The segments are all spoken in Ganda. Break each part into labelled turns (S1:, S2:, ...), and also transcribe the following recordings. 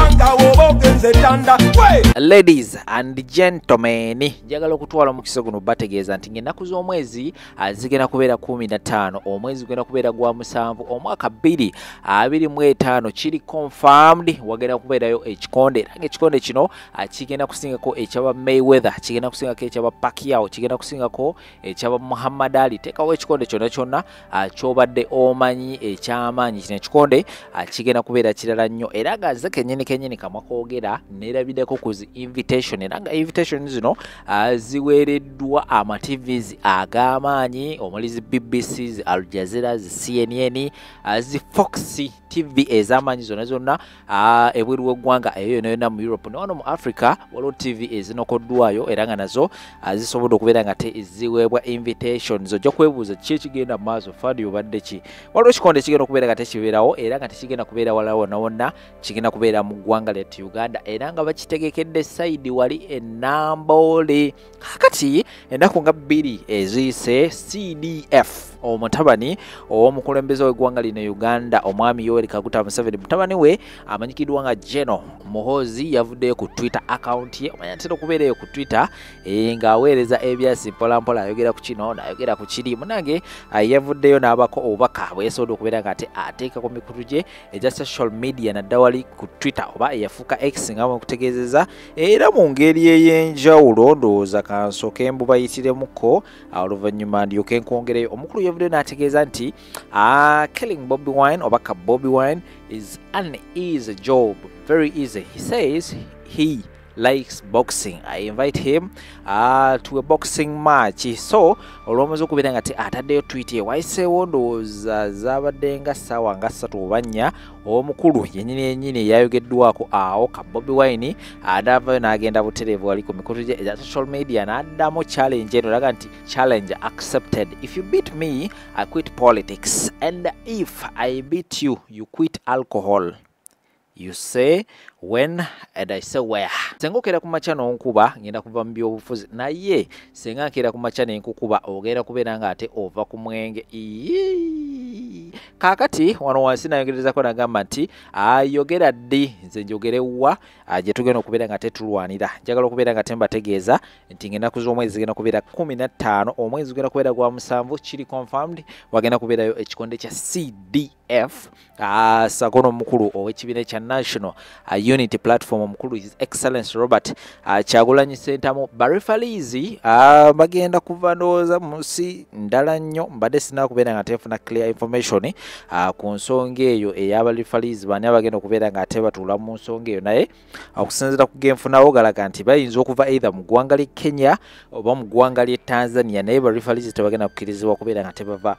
S1: kubanga woba ogenze tanda.
S2: Ladies and gentlemen, njagala okutwala omukisa guno bategeeza nti ng'ennaku z'omwezi zigenda kubeera 15, omwezi gugenda kubeera gwa 7, omwaka 2025. Kiri confirmed, wagenda kubeerayo ekikonde, era ng'ekikonde kino kigenda kusingako ekyaba Mayweather, kigenda kusingako ekyaba Pacquiao, kigenda kusingako ekyaba Muhammad Ali. Teekawo ekikonde kyonna kyonna ky'obadde omanyi ekyamaanyi. Kino ekikonde kigenda kubeera kirala nnyo, era nga nze kennyini kennyini kamwa koogera neerabiddeko ku zi invitation, era nga invitation zino ziweereddwa ama TVs ag'amaanyi omuli zi BBC, zi Al Jazeera, zi CNN, zi Fox TV ez'amaanyi zonna zonna ebweru w'eggwanga eyo yonna yonna mu Europe ne wano mu Africa waliwo TV ezinokoddwayo, era nga nazo zisobodde okubeera nga ziweebwa invitations. Ojja kwebuuza ki ekigenda mu maaso, fadi obadde ki? Waliwo ekikonde ekigenda okubeera nga tekibeerawo, era nga tekigenda kubeera walala wonna wonna, kigenda kubeera mu ggwanga lyattu Uganda, era nga bakitegekedde sayidi wali e Namboole. Kaakati ennaku nga 2 eziyise, CDF omutabani ow'omukulembeze w'eggwanga lino Uganda, omwami Yoweri Kaguta Museveni, mutabani we amanyikiddwa nga General Muhoozi, yavuddeyo ku Twitter account ye, omanya atera okubeerayo ku Twitter ng'aweereza ebyasi mpolampola, ayogera ku kino n'ayogera ku kiri. Munange yavuddeyo n'abako obubaka bwe yasobodde okubeera nga ate ateeka ku mikutu gye egya social media, nadda wali ku Twitter oba eyafuuka X nga bwe nkutegeezezza, era mu ngeri ey'enjawulo. Ndowooza kansooke mbubayitiremuko, oluvannyuma ndyoke nkwongereyo. Omukulu yavuddeyo n'ategeeza nti killing Bobi Wine oba ka Bobi Wine is an easy job, very easy. He says he likes boxing. I invite him to a boxing match. So olwamaze okubeera nga ataddeyo tweet ye, wayiseewo ndowooza zabadde nga ssaawa nga 3 oba 4, omukulu yennyini yennyini yayogeddwako awo ka Bobi Wine anaavayo n'agenda butereevu wali ku mikutu gye egya social media n'addamu challenge eno, laga nti challenge accepted. If you beat me, I quit politics, and if I beat you, you quit alcohol. You say when and I say where. Senga okeera ku makya n'onkuba, ngenda kuva mu byobufuzi, naye senga nkeera ku makya n'enkukuba, ogenda kubeera nga ate ova ku mwenge. Kaakati wano wansi nayogerezako nagamba nti ayogera ddi, nze njogere wa gye tugenda okubeera nga tetulwanira. Njagala okubeera nga tembategeeza nti ng'ennaku z'omwezi zigenda kubeera 15, omwezi gugenda kubeera gwa 7, kiri confirmed, wagenda kubeerayo ekikonde kya CDF sako n'omukulu ow'ekibiina ekya National Unity Platform, omukulu His Excellence Robert Kyagulanyi Ssentamu. Ba referees bagenda kuva ndowooza mu nsi ndala nnyo, mbadde sinaba kubeera nga tenfuna clear information ku nsonga eyo ey'aba referees bani abagenda okubeera nga ate batuula mu nsonga eyo, naye okusinziira ku genfunawo galaga nti bayinza okuva either mu ggwanga ly'e Kenya oba mu ggwanga ly'e Tanzania, naye ba referees tebagenda kukkirizibwa kubeera nga tebava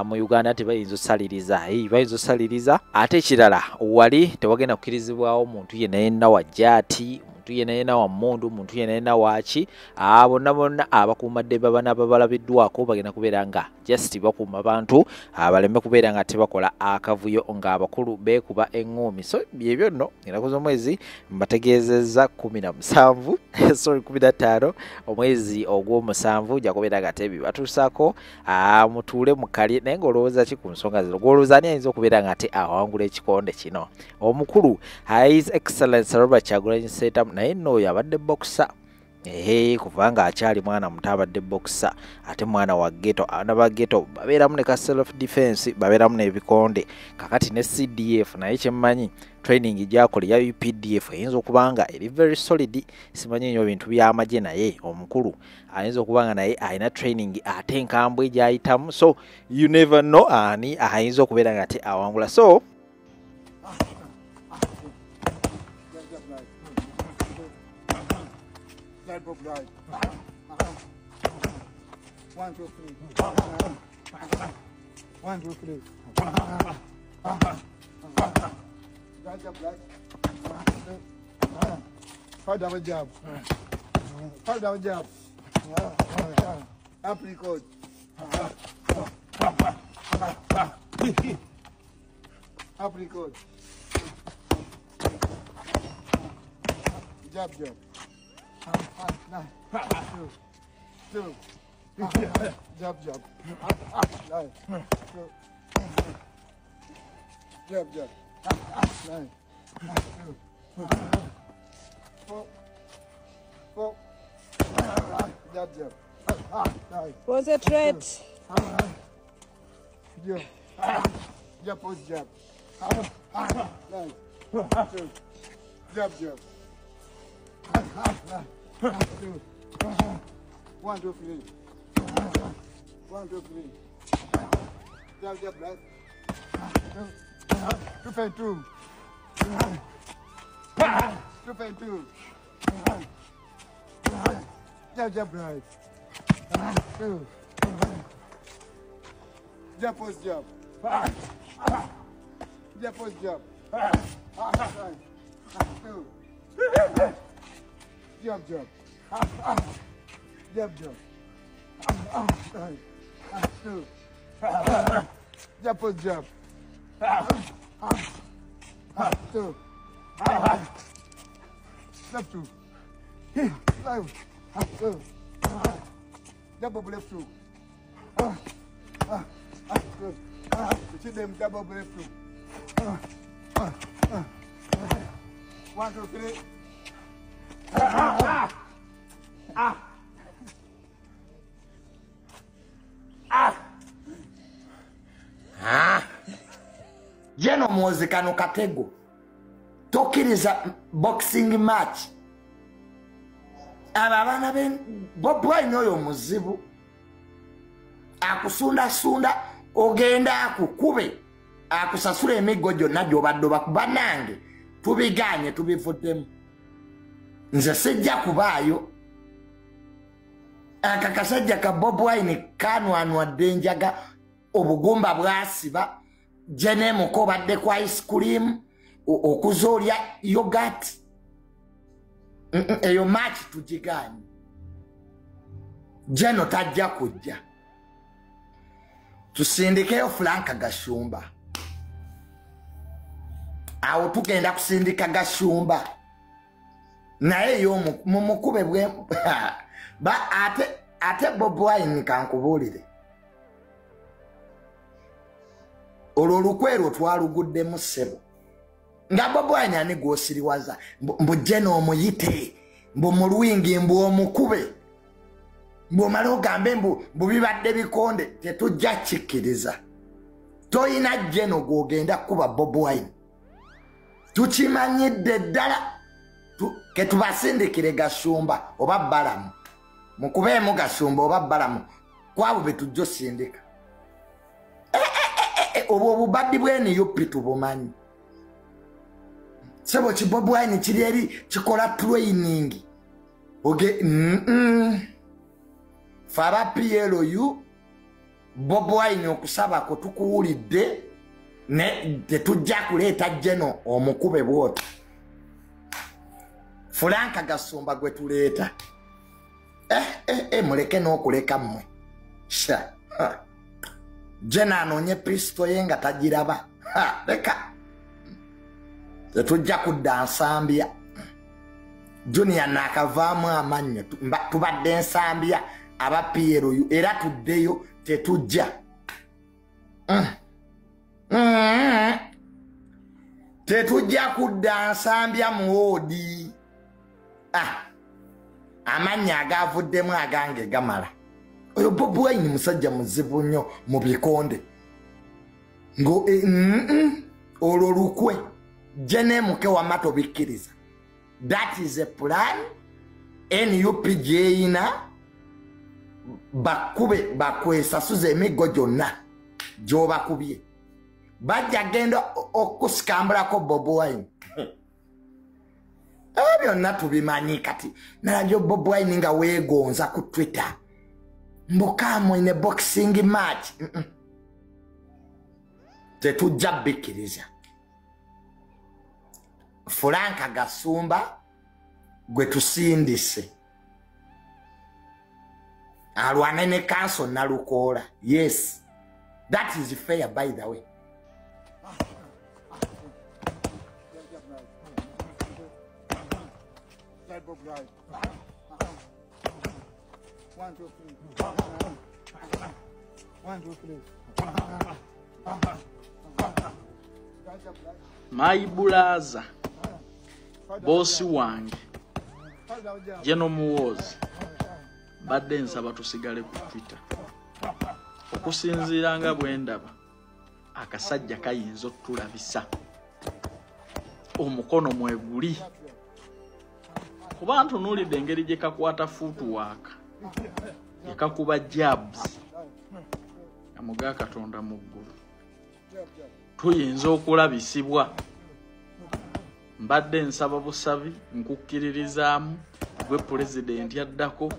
S2: mu Uganda, tebayinza osaliriza, bayinza osaliriza. Ate ekirala, wali tewagenda kukkirizibwawo muntu yenna yenna wa jaati, muntu yenna yenna wa mmundu, muntu yenna yenna waaki. Bonna bonna abakuumaddembe banaaba balabiddwako bagenda kubeera nga just bakuuma bantu baleme kubeera nga tebakola akavuyo ng'abakulu beekuba eŋŋuumi. So byebyo nno, ennaku z'omwezi mbategeezezza 17, sorry, 15, omwezi ogw'omusanvu, ojja kubeera nga tebibatuusaako. Mutuule mukalye, naye ng'olowooza ki ku nsonga zino? Gw'olowooza ani ayinza okubeera nga ate awangula ekikonde kino? Omukulu His Excellence Robert Kyagulanyi Ssentamu, naye nno oyo abadde boxer, ehe, kubanga akyali mwana muto abadde boxer, ate mwana wa ghetto. Abaana ba ghetto babeeramu ne ka self defense, babeeramu n'ebikonde. Kakati ne CDF naye kyemmanyi training gyakola eya UPDF eyinza okuba nga eri very solid. Simanyi nnyo bintu by'amagye, naye omukulu ayinza okuba nga naye alina training ate enkambwe gy'ayitamu. So you never know ani ayinza okubeera nga ate awangula. So
S3: Right, both right. 1, 2, 3. 1, 2, 3. Right jab, right. 5 double jab. 5 double jab. Apricot. Apricot. Jab, jab. 9, 2, 2, jab, jab, 9, 2, jab, jab, 9, 2. 4, 4. Jab, jab.
S4: Concentrate.
S3: Jab. Jab, post jab. 9, 2. Jab, jab. 2. 1, 2, 3. 1, 2, 3. Jab, jab, right. 2, 2, 5, 2. 2, 5, 2. Jab, jab, right. 2. Jab, post jab. Jab, post jab. 9, 2. Jab, jab. Jab, jab. 9, 2. Jab, post jab. 2. Left 2. Left 2. Double left 2. 2. See them double left 2. 1, 2, 3.
S5: Jeno Mwozi kano katego tokiriza boxing match. Aba abaana be Bobi Wine oyo muzibu akusunda sunda ogenda akukube akusasula emiggo gyonna gy'obadde obakuba. Nange tubiganye tubivuddemu, nze sijja kubaayo. Akakasajja ka Bobi Wine kanwanwadde enjaga, obugumba bwasiba jenemuko obadde kwa ice cream okuzoolya yogurt. Eyo match tugiganye, Jeno tajja kujja. Tusindikeyo Frank Gashumba. Awo tugenda kusindika Gashumba naye yo mumukube bwe ba ate Bobi Wine kankubuulire olwo olukwero twaluguddemu ssebo. Nga Bobi Wine ani gw'osiriwaza mbu Jeno omuyite mbu mulwingi mbu omukube mbu omale ogambe mbu bibadde bikonde, tetujja kikkiriza. Toyina Jeno gw'ogenda kuba Bobi Wine, tukimanyidde ddala. Ketubasindikire Gashumba oba Balamu, mukubeemu Gashumba oba Balamu kwabo be tujja osindika. Obwo obubaddi bwe NUP tubumanyi. Sebo ki Bobi Wine kiri eri kikola training. Oge Faba PLU Bobi Wine okusaba ko tukuwulidde ne tetujja kuleeta Jeno omukube bw'otyo. Frank Gasumba gwe tuleeta. Muleke n'okuleka mmwe. Sha. Jeno anoonye pisto ye nga tagiraba. Leka. Tetujja kudda Nsambya. Junior nakavaamu amannyo. Tubadde Nsambya aba PLU era tuddeyo tetujja. Tetujja kudda Nsambya muwoodi. Amannya agavuddemu agange gamala. Oyo Bobi Wine musajja muzibu nnyo mu bikonde. Ngo olwo lukwe jenemuke wamma tobikkiriza. That is a plan NUP gy'eyina bakube bakwesasuza emiggo gyonna gy'obakubye. Bajja genda okusikambulako Bobi Wine. Ebyo byonna tubimanyi. Kati nalabye Bobi Wine nga weegonza ku Twitter mbu come in a boxing match. Tetujja bikkiriza. Frank Gasumba gwe tusindise alwane ne Kanso Nalukoola. Yes, that is fair by the way.
S3: Right. 1, 2, 3. 1, 2, 3.
S6: My bulaza.
S4: Boosi wange General Muhoozi, badde nsaba tusigale ku Twitter. Okusinziira nga bwe ndaba, akasajja kayinza otulabisa. Omukono mweguli. Kuba ntunuulidde engeri gye kakwata footwork, gye kakuba jabs, amuga Katonda mu ggulu. Tuyinza okulabisibwa. Mbadde nsaba busabi, nkukkiririzaamu gwe pulezidenti addako,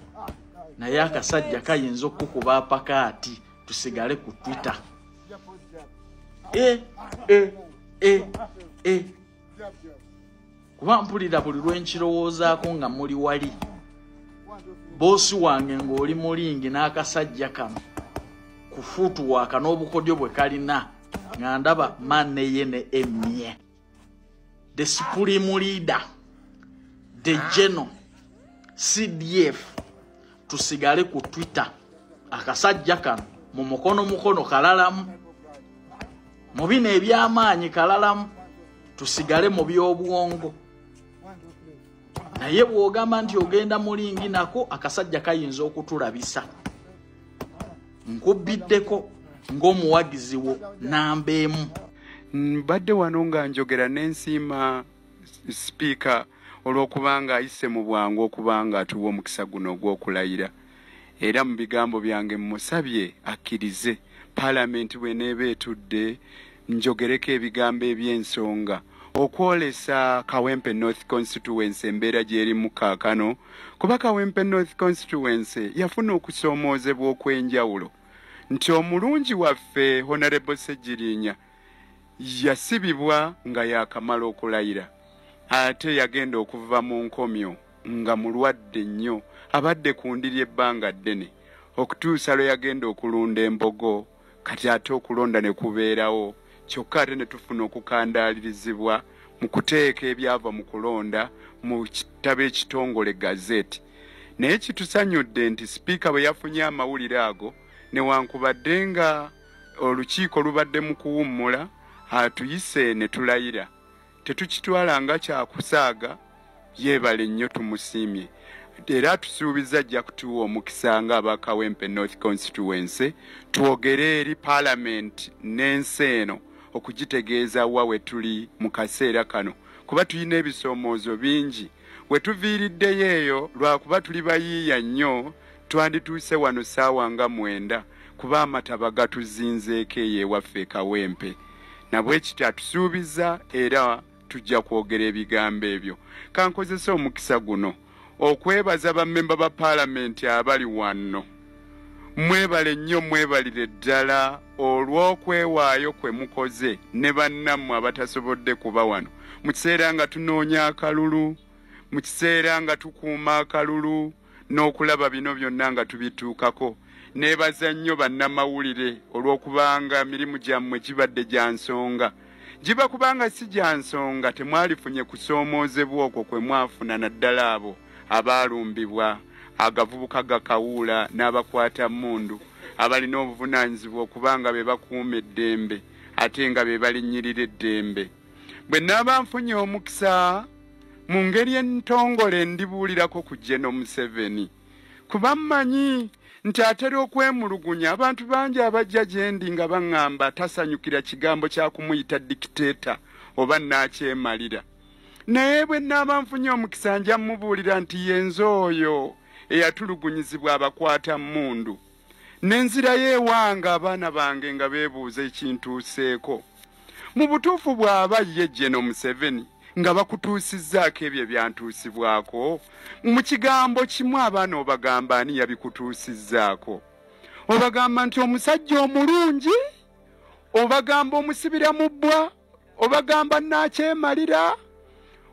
S4: naye akasajja kayinza okukuba apakaati tusigale ku Twitter. Kuba mpulira buli lwe nkirowoozaako nga muli wali. Boosi wange ng'oli mulingi n'akasajja kano ku footwork n'obukodyo bwe kalina, nga ndaba maneye ne emye. The supreme leader, the general, CDF, tusigale ku Twitter. Akasajja kano mu mukono mukono kalalamu, mu bino eby'amaanyi kalalamu, tusigale mu by'obwongo. Naye bw'ogamba nti ogenda mulingi nako, akasajja kayinza okutulabisa. Nkubbiddeko ng'omuwagizi wo namba emu.
S6: Mbadde wano nga njogera n'ensiima sipiika olw'okubanga ayise mu bwangu okubanga atuwa omukisa guno ogw'okulayira. Era mu bigambo byange mmusabye akkirize paalamenti bw'eneeba etudde njogereko ebigambo eby'ensonga okwolesa Kawempe North Constituency embeera gy'erimu kaakano, kuba Kawempe North Constituency yafuna okusoomoozebwa okw'enjawulo nti omulungi waffe Honorable Ssegirinya yasibibwa nga yakamala okulayira, ate yagenda okuva mu nkomyo nga mulwadde nnyo, abadde ku ndiri ebbanga ddene okutuusa lwe yagenda okulunda embogo, kati ate okulonda ne kubeerawo, kyokka ate ne tufuna okukandaalirizibwa mu kuteeka ebyava mu kulonda mu kitabo ekitongole gazette. Naye kitusanyudde nti sipiika bwe yafunye amawulire ago, newankubadde nga olukiiko lubadde mu kuwummula, atuyise ne tulayira. Tetukitwala nga kyakusaaga, yeebale nnyo, tumusiimye. Era atusuubiza ajja kutuwa omukisa nga aba Kawempe North Constituency twogere eri paalamenti n'ensi eno okugitegeeza wa we tuli mu kaseera kano, kuba tulina ebisoomoozo bingi. We tuviiriddeyo eyo lwakuba tuli bayiiya nnyo, twandituuse wano ssaawa nga 9, kuba amataba gatuzinzeeko eyo ewaffe e Kawempe. Nabwe kityo atusuubiza era tujja kwogera ebigambo ebyo. Kankozesa omukisa guno okwebaza bammemba ba paalamenti abali wano. Mwebale nnyo, mwebalire ddala olw'okwewaayo kwe mukoze ne bannammwe abatasobodde kuba wano mu kiseera nga tunoonya akalulu, mu kiseera nga tukuuma akalulu n'okulaba bino byonna nga tubituukako. Neebaza nnyo bannamawulire olw'okubanga mirimu gyammwe gibadde gya nsonga. Giba kubanga si gya nsonga temwalifunye kusoomoozebwa okwo kwe mwafuna, naddala abo abaalumbibwa agavubuka gakawuula n'abakwata mmundu abalina obuvunaanyizibwa okubanga be bakuuma eddembe ate nga be balinnyirira eddembe. Bwe naaba nfunye omukisa mu ngeri entongole ndibuulirako ku General Museveni, kuba mmanyi nti atera okwemulugunya. Abantu bangi abajja gye ndi nga baŋŋamba tasanyukira kigambo kya kumuyita dictator oba nnaakyemalira. Naye bwe naaba nfunye omukisa nja mmubuulira nti yenze oyo eyatulugunyizibwa abakwata mmundu, n'enzirayo ewange abaana bange nga beebuuza ekintuuseeko. Mu butuufu bw'aba ye General Museveni nga bakutuusizzaako ebyo ebyantuusibwako, mu kigambo kimu abaana obagamba ani yabikutuusizzaako? Obagamba nti omusajja omulungi, obagamba omusibira mu bbwa, obagamba nnaakyemalira,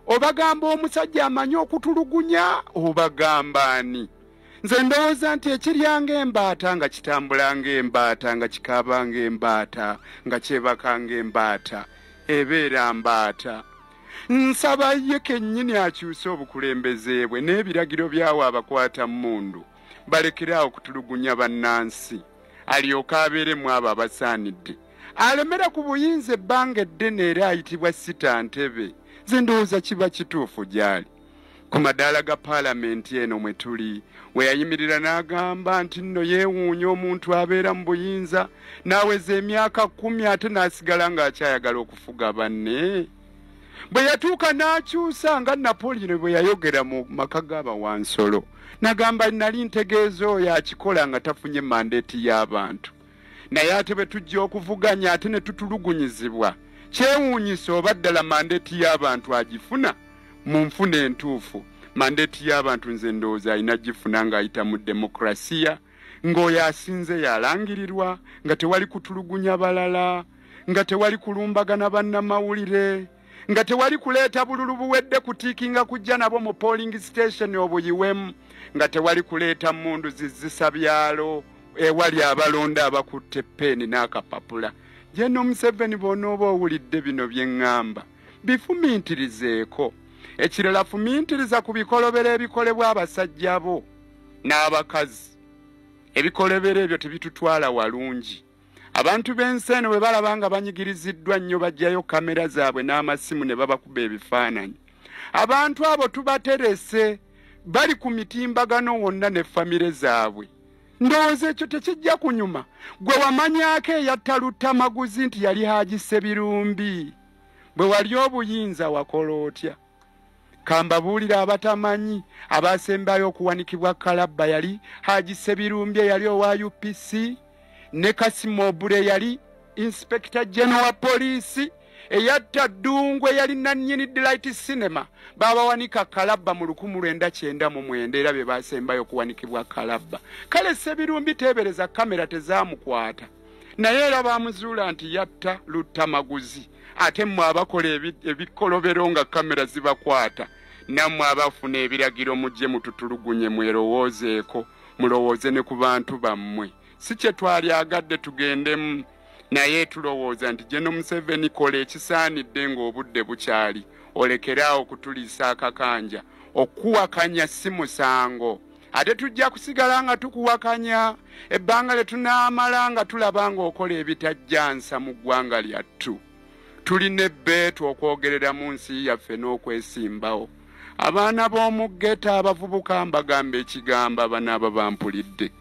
S6: obagamba omusajja amanyi okutulugunya, obagamba ani? Nze ndowooza nti ekirya ng'embaata nga kitambula ng'embaata nga kikaaba ng'embaata nga kyebaka ng'embaata ebeera mbaata. Nsaba ye kennyini akyuse obukulembeze bwe n'ebiragiro byawo abakwata mmundu balekere awo okutulugunya bannansi, alyoke abeeremu abo abasaanidde. Alemera ku buyinza ebbanga eddene era ayitibwa Sita Ntebe. Nze ndowooza kiba kituufu gy'ali. Ku madaala ga paalamenti eno mwe tuli, we yayimirira n'agamba nti nno yeewuunya omuntu abeera mu buyinza n'aweza emyaka 10 ate n'asigala ng'akyayagala okufuga banne. Bwe yatuuka n'akyusa nga Napoleon bwe yayogera mu maka g'abawansolo, n'agamba nali ntegeeza oyo akikola nga tafunye mandate y'abantu. Naye ate bwe tujja okuvuganya ate ne tutulugunyizibwa, kyewuunyisa oba ddala mandate y'abantu agifuna mu nfuna entuufu. Mandate y'abantu nze ndowooza alina gifuna ng'ayita mu demokrasiya, ng'oyo asinze yalangirirwa, nga tewali kutulugunya balala, nga tewali kulumbagana bannamawulire, nga tewali kuleeta bululu buwedde kutiikinga kujja nabo mu polling station obuyiwemu, nga tewali kuleeta mmundu zizisa byalo ewali abalonda abakutte peeni n'akapapula. General Museveni bw'onooba owulidde bino bye ŋŋamba, bifumintirizeeko. Ekirala fumintiriza ku bikolobero ebikolebwa abasajja bo n'abakazi. Ebikolobero ebyo tebitutwala walungi. Abantu b'ensi eno bwe balaba nga banyigiriziddwa nnyo baggyayo kamera zaabwe n'amasimu ne babakuba ebifaananyi. Abantu abo tubaterese, bali ku mitimbagano wonna ne famire zaabwe. Ndowooza ekyo tekijja kunyuma. Gwe wamanyaako eyatta Luttamaguzi nti yali Haji Ssebirumbi, bwe wali obuyinza wakola otya? Kambabuulira abatamanyi, abasembayo okuwanikibwa Kalabba yali Haji Ssebirumbi eyali owa UPC, ne Kassim Obure yali Inspector General wa poliisi, eyatta Ddungu eyali nannyini Delight Cinema. Babawanika Kalabba mu 1999 era be basembayo okuwanikibwa Kalabba. Kale Ssebirumbi teebereza kamera tezaamukwata, naye era bamuzuula nti yatta Luttamaguzi. Ate mmwe abakola ebikolobero nga kamera zibakwata, nammwe abafuna ebiragiro mujje mututulugunye mwerowoozeeko, mulowooze ne ku bantu bammwe. Si kye twalyagadde tugendemu, naye tulowooza nti General Museveni kola ekisaanidde ng'obudde bukyali, olekeraawo okutuliisa akakanja. Okuwakanya si musango, ate tujja kusigala nga tukuwakanya ebbanga lye tunaamala nga tulaba ng'okola ebitajjansa mu ggwanga lyattu. Tulina ebbeetu okwogerera mu nsi yaffe n'okwesimbawo. Abaana b'omu ghetto abavubuka mbagamba ekigamba banaaba bampulidde,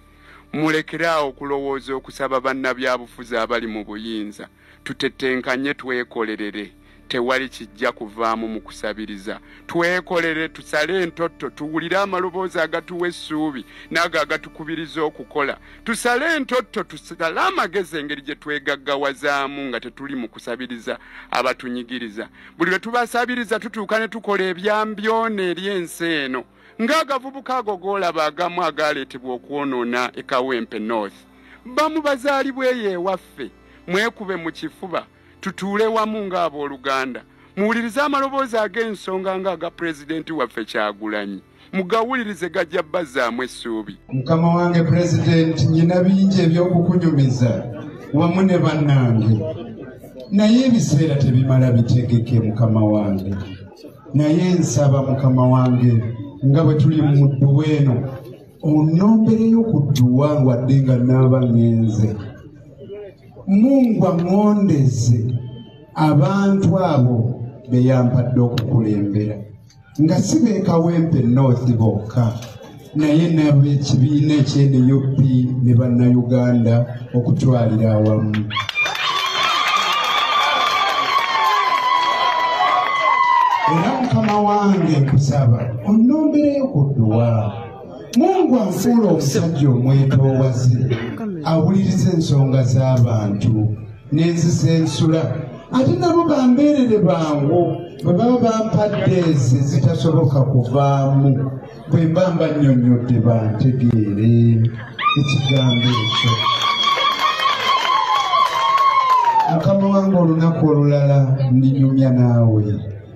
S6: mulekeraawo okulowooza okusaba bannabyabufuzi abali mu buyinza. Tutetenkanye twekolerere, tewali kijja kuvaamu mu kusabiriza. Twekolere, tusale entotto, tuwulire amaloboozi agatuwa essuubi n'ago agatukubiriza okukola. Tusale entotto, tusale amagezi engeri gye twegaggawazaamu nga tetuli mu kusabiriza abatunyigiriza. Buli lwe tubasabiriza tutuuka ne tukola ebyambyone eri ensi eno, ng'agavubuka ago g'olaba agamu agaleetebwa okwonoona e Kawempe North. Bamu bazaalibwa eyo ewaffe, mwekube mu kifuba, tutuule wamu ng'abooluganda. Muwulirize amaloboozi ag'ensonga ng'aga pulezidenti waffe Kyagulanyi, mugawulirize gajja bazzaamu essuubi.
S7: Mukama wange pulezidenti, nnyina bingi ebyokukunyumiza wamu ne bannange, naye ebiseera tebimala bitegeke mukama wange. Naye nsaba mukama wange nga bwe tuli mu dduwa eno, onnombereyo ku dduwa wadde nga naaba ŋŋenze. Mungu aŋŋondeze abantu abo be yampadde okukulembera, nga si b'e Kawempe North bokka, naye n'ab'ekibiina eky'NUP ne bannayuganda okutwalira awamu. Era mukama wange nkusaba onnombereyo ku dduwa. Mungu anfuula omusajja omwetoowaze, awuliriza ensonga z'abantu n'enzisensula, ate nabo bambeerere bangu bwe baba bampadde ezo ezitasoboka kuvaamu, bwe mba mbannyonnyodde bantegeere ekigambo ekyo. Mukama wange olunaku olulala ndinyumya naawe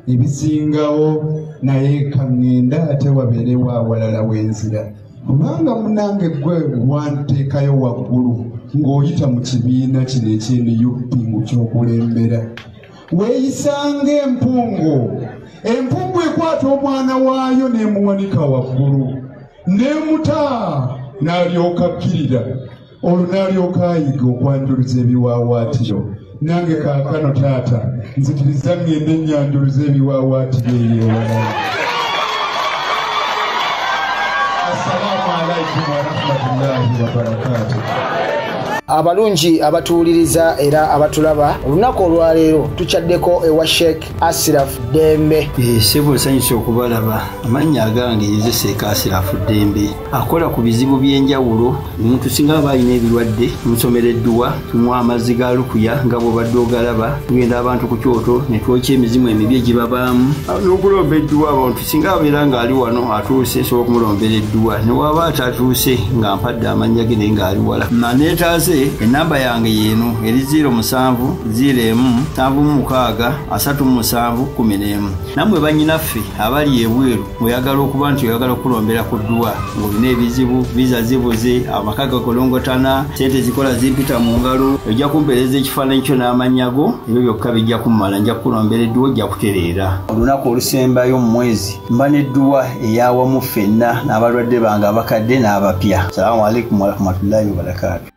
S7: ebisingawo, naye kaŋŋenda ate wabeerewo awalala w'enzira, kubanga munnange gwe wanteekayo waggulu ng'oyita mu kibiina kino eky'NUP mu ky'okulembera. Weeyisanga empungu, empungu ekwata omwana waayo n'emuwanika waggulu, n'emuta n'alyoka akkirira, olwo n'alyoka ayiga okwanjuluza ebiwaawaatiro Nange kaakano taata nzikiriza ŋŋende nnyanjuluza ebiwaawaatiro ebyewala. Assalaamu alaikum warahmatullahi wabarakaatu.
S8: Abalungi abatuwuliriza era abatulaba, olunaku olwaleero tukyaddeko ewa Sheikh Asiraf Ddembe.
S9: Ssebo nsanyuse okubalaba. Amannya agange nze Sheikh Asiraf Ddembe, akola ku bizibu by'enjawulo. Omuntu singa aba alina ebirwadde, tumusomera edduwa, tumuwa amazzi ga lukuya nga bw'obadde ogalaba, tugenda abantu ku kyoto ne twokya emizimu emibi egibabaamu n'okulomba edduwa. Abantu singa abeera ng'ali wano atuuse, nsobola okumulombera edduwa, ne waba atatuuse nga mpadde amannya ge naye ng'ali wala. Naneetaaze enamba yange yeeno eri 07 01 76 37 11. Nammwe bannyinaffe abali ebweru oyagala okuba nti oyagala okulombera ku dduwa ng'olina ebizibu, viza zibuze, amaka gakolongotana, sente zikola zimpita mu ngalo, ojja kumpeereza ekifaananyi kyo n'amannya go, ebyo byokka bijja kummala, nja kukulombera edduwa ojja kutereera. Olunaku olusembayo mu mwezi mba n'edduwa eyawamu ffenna n'abalwadde bange abakadde n'abapya. Salaamu alaikum warahmatullahi wabarakaatu.